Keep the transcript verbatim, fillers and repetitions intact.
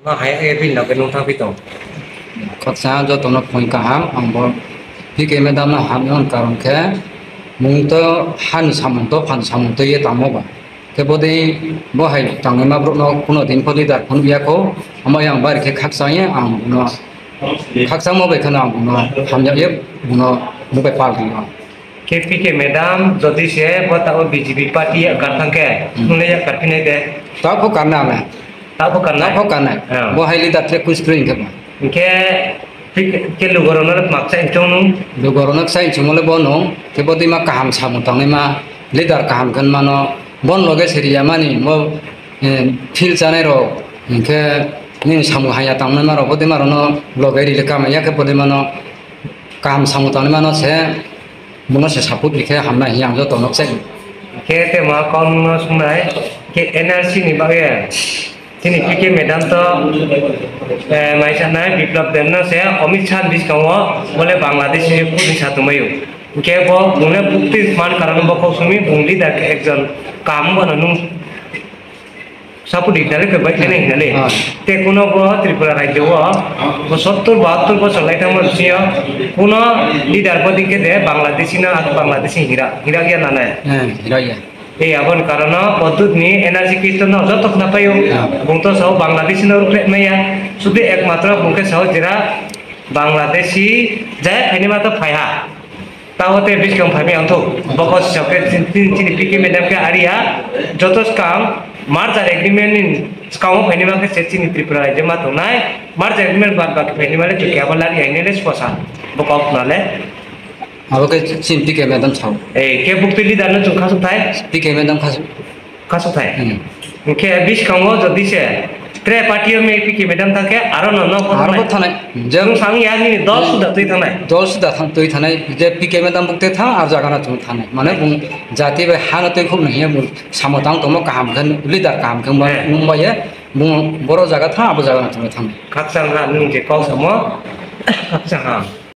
Hai, eh, bini loge nwng thangpi tong. Khaksa jotono phone kaham, ang bo P K madam no hamya hwn karon khe, mung to han samung to, phan samung to ye tamo ba. Khe bodi bo hai tangnaima borokno kuno din pho leader phunukya kho, omo yang bari khe khakchangya ang bono, khakchangma bai kheno ang bono hamjakya bono nubai pal ringo. Khe P K madam jodi se bo tabo B J P party yakar thang khe, hmm, nung le yakar phinai de. Tabo karna ale. Tabo karnai? Tabo karnai. Ah. Bo hai leader tle kuis kwrwi hwnkhe ba. Hwnkhe Khe lugorokno maksa inchung nung? Lugorokno ksa inchung le bo nung, khe bo dima kaham samung tangnai ma, leader kaham khe mano, bon loge siriya mani, bo, eh, field chanai rok, hwnkhe nini samung haya tangnai ma rok, bo dima rokno loge rile kamaya khe bo dima no kaham samung tangnai mano se, bono se support rikhe hamnai hiya ang joto nok sai. Khe te ma kong no sungnai, khe N R C ni bagwi. Chini P K madam to, eh, mai sanai Biplab Deb no se Amit Shah ni bwskango bole Bangladesh ni kudisa tongmai o. Hwnkhe bo bung le bukti man karon bo kok sumi bung leader khe ekjon kaham bono nung support hinale khe bai khe nai hinale. Ah. Te kuno bo Tripura rajyo o bo sottor bahattor bochor lai tangma sio kuno leader bo dikhe de Bangladeshi no Bangladeshi hira, hira ya nane. Eh, hira ya. Tei aboni karono Poddut ni N R C Kirtan no joto khna paio. Ya. Bung to sao Bangladeshi no rukhlai maya. Sudi ekmatro bung khe sao jera Bangladeshi jaya phaini ma to phaiha. Tao te biskang phaimi ang thuk. Boko sisok khe chini, chini P K madam khe ariya. Joto skang merger agreement ni skango phaini ma khe se chini Tripura rajyo ma tongnai. Merger agreement bad baki phaini ma le chukya ba lari aine le sposa. Boko khna le. Abo khe chini P K madam sao. Eh, khe bukti leader no chwng khasuk thai? P K madam khasuk. Khasuk thai? Hmm. Hwnkhe biskango jodi se tre party o me P K madam thang khe aro no, no. Aro bo thanai. Jeng- Chwng sang ya nini dol suda twi thanai. Dol suda thang twi thanai. Je P K madam bukti thang, ar jaga no chwng thanai. Mane bung jati bai ha no twi khuk no hiya bung samo tang tongmo kaham khe leader kaham khe Hmm. nung bai ye bung boro jaga thang, abo jaga no chwng thanai. Khakchang ha nung je kok samo. Khakchang ha.